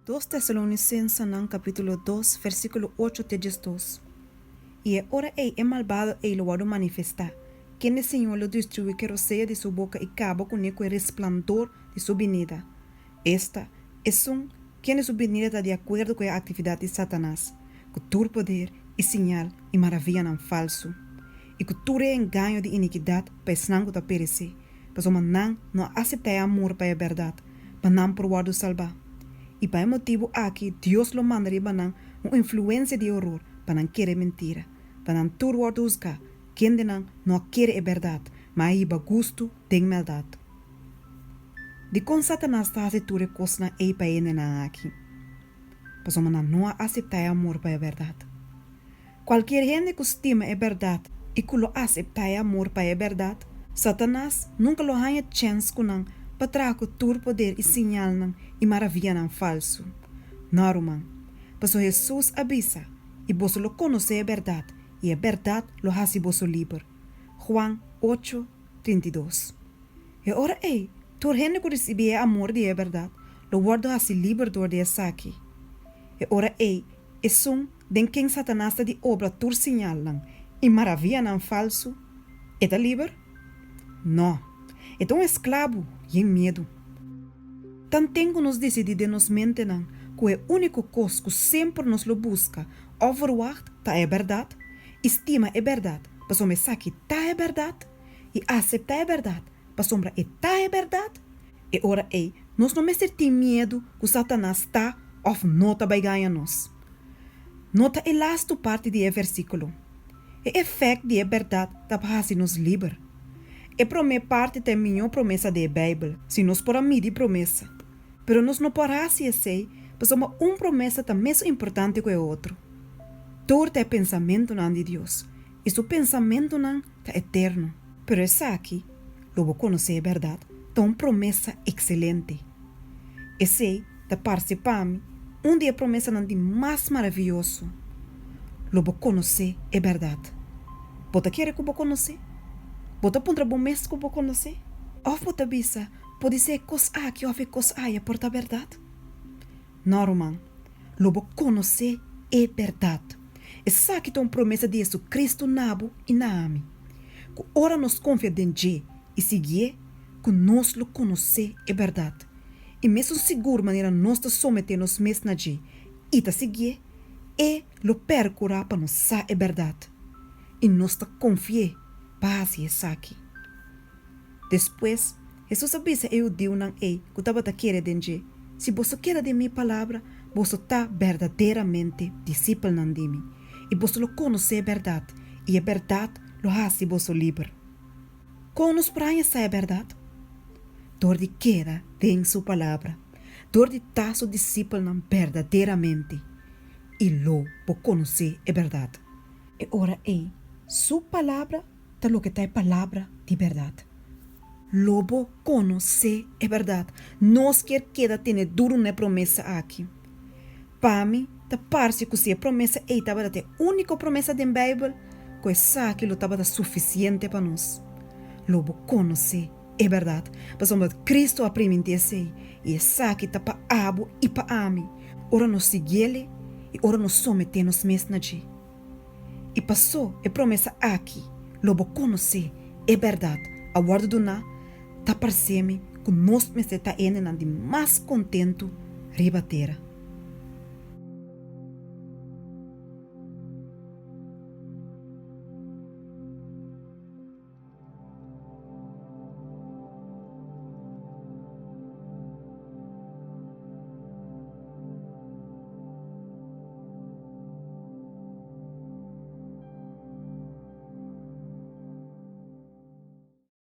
Dos Tesalonicensenan capítulo dos, versículo ocho te diesdos. I e ora ei e malbado ei lo wòrdu manifestá, kende Señor lo destruí ku e rosea di su boka i kaba kuné ku e resplandor di su binida. Esta, esun kende su binida ta di akuerdo ku e aktividat di Satanas, ku tur poder i siñal i maravianan falsu, i ku tur e engaño di inikidat pa esnan ku ta peresé, pasobra nan no a aseptá e amor pa e bèrdat, pa nan por wòrdu salbá. I pa e motibu aki Dios lo manda riba nan un influensia di horor pa nan kere mentira, pa nan tur wòrdu husgá, kendenan no a kere e bèrdat, ma a hiba gustu den mèldat. Dikon Satanas ta hasi tur e kosnan ei pa e hendenan aki? Pasobra nan no a aseptá e amor pa e bèrdat. Kualkier hende ku stima e bèrdat i ku lo aseptá e amor pa e bèrdat, Satanas nunka lo haña chèns ku nan pa traha ku tur poder i siñalnan i maravianan falsu. Nò, ruman, pasobra Hesus a bisa, I boso lo konosé e bèrdat, i e bèrdat lo hasi boso liber. Juan ocho, 32. E ora ei, tur hende ku risibí e amor di e bèrdat lo wòrdu hasi liber dor di esaki. E ora ei, esun den ken Satanas ta di obra tur siñalnan i maravianan falsu, e ta liber? Nò, e ta un esklabu yen miedu. Tanten ku nos disidí den nos mentenan ku e úniko kos ku semper nos lo buska òf verwagt ta e bèrdat, i stima e bèrdat pasobra esaki ta e bèrdat, i aseptá e bèrdat pasobra e ta e bèrdat, e ora ei nos no mester tin miedu ku Satanas ta òf no ta bai gaña nos. Nota e lastu parti di e versíkulo. E efèkt di e bèrdat ta pa hasi nos liber. E promé parti ta e mihó promesa di e Beibel, si nos por a midi promesa. Pero nos no por hasi esei pasobra un promesa ta mesun importante ku e otro. Tur ta e pensamentunan di Dios, i su pensamentunan ta eterno. Pero esaki, lo bo konosé e bèrdat, ta un promesa ekselente. Esei ta parse pa mi un di e promesanan di mas maravioso, Lo bo konosé e bèrdat. Bo ta kere ku bo konosé? Bo ta puntra bo mes ku bo konosé? Òf bo ta bisa, Podisé e kos aki òf e kos aya por ta bèrdat? Nò, ruman, lo bo konosé e bèrdat. Esaki ta un promesa di Jesucristo na bo i na ami, ku ora nos konfia den dje i siguié, ku nos lo konosé e bèrdat. I mesun sigur manera nos ta someté nos mes na dje i ta siguié, e lo pèrkurá pa nos sa e bèrdat. I nos ta konfi'é pa hasi esaki. Despues, Hesus a bisa e hudiunan ei ku tabata kere den dje, Si boso keda den mi palabra, boso ta berdaderamente disipelnan di mi, i boso lo konosé e bèrdat, i e bèrdat lo hasi boso liber. Kon nos por haña sa e bèrdat? Dor di keda den su palabra, dor di ta su disipelnan berdaderamente, i lo bo konosé e bèrdat. E ora ei, su palabra ta loke ta e palabra di bèrdat. Lo bo konosé e bèrdat. Nos kier keda tene duru na e promesa aki. Pa mi, ta parse ku si e promesa ei tabata ta e úniko promesa den Beibel, ku esaki lo tabata sufisiente pa nos. Lo bo konosé e bèrdat, pasobra Kristu a primintí esei, i esaki ta pa abo i pa ami, ora nos siguiel i ora nos someté nos mes na dje. I pasó e promesa aki, Lo bo konosé e bèrdat, a wòrdu duná, ta parsé mi ku nos mester ta hendenan di mas kontentu riba tera.